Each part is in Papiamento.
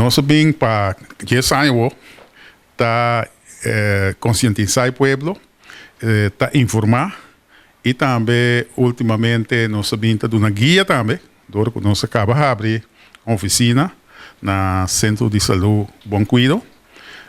Nos a bin pa 10 aña ta konsientisá e pueblo, ta informá i tambe últimamente nos a bin ta duna guia tambe, dor ku nos a kaba habri ofisina na Sentro di Salú Bon Kuido.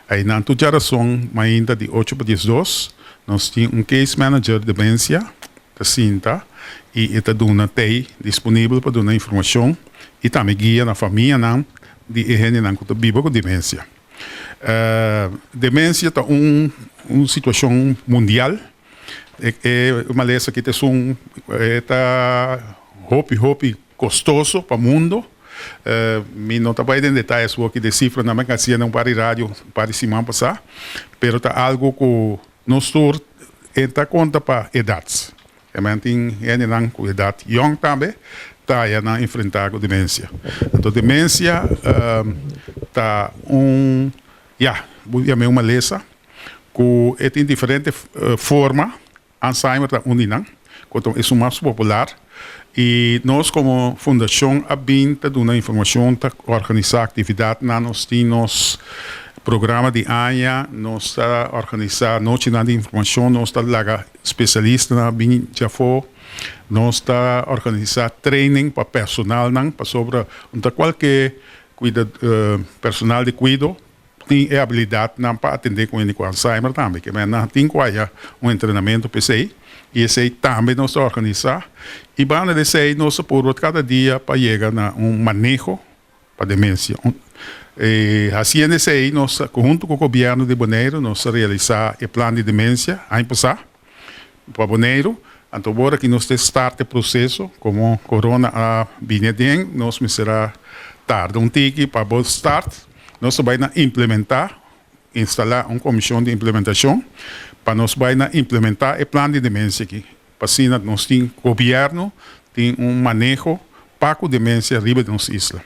Einan tur djarason mainta di 8 pa 12, nos tin un case manager di demensia, ta sinta i ta duna tei disponibel pa duna informashon i tambe guia na famianan di hendenan ku ta biba ku demensia. Demensia ta un situashon mundial. E malesa ku ta hopi hopi kostoso pa mundu. Mi no ta bai den detaye aki di sifranan, mi a hasi un par di radio un par di siman pasá, pero ta algu ku nos tur ta konta pa edat. E tin hendenan ku edat yòn tambe ta na enfrentá ku demensia. Anto demensia ta un, ya, un malesa ku tin diferente forma. Alzheimer ta un di nan, ku ta e mas popular. I nos komo fundashon a bin ta duna informashon, ta organisá aktividat, nos tin programa di aña, nos ta organisá nochi di informashon, nos ta laga spesialistanan bin di afó, nos ta organisá training pa personalnan, pa sobre unda kualke kuido, personal di kuido tin e abilidatnan pa atendé ku Alzheimer tambe, ku nan tin ku un entrenamentu p'esei, i esei tambe nos ta organisá. I banda di esei, nos por kada dia pa yega na un maneho pa demensia. Asina esei, nos, huntu ku gobièrnu di Boneiru, nos a realisá e plan di demensia, aña pasá, pa Boneiru. Anto, awor ku nos start e proseso, komo corona a bini den, nos mester a tarda un tiki pa start, nos ta bai implementá, instalá un komishon di implementashon, pa nos bai implementá e plan di demensia aki. Pa asina nos tin gobièrnu, tin un maneho pa demensia riba nos isla.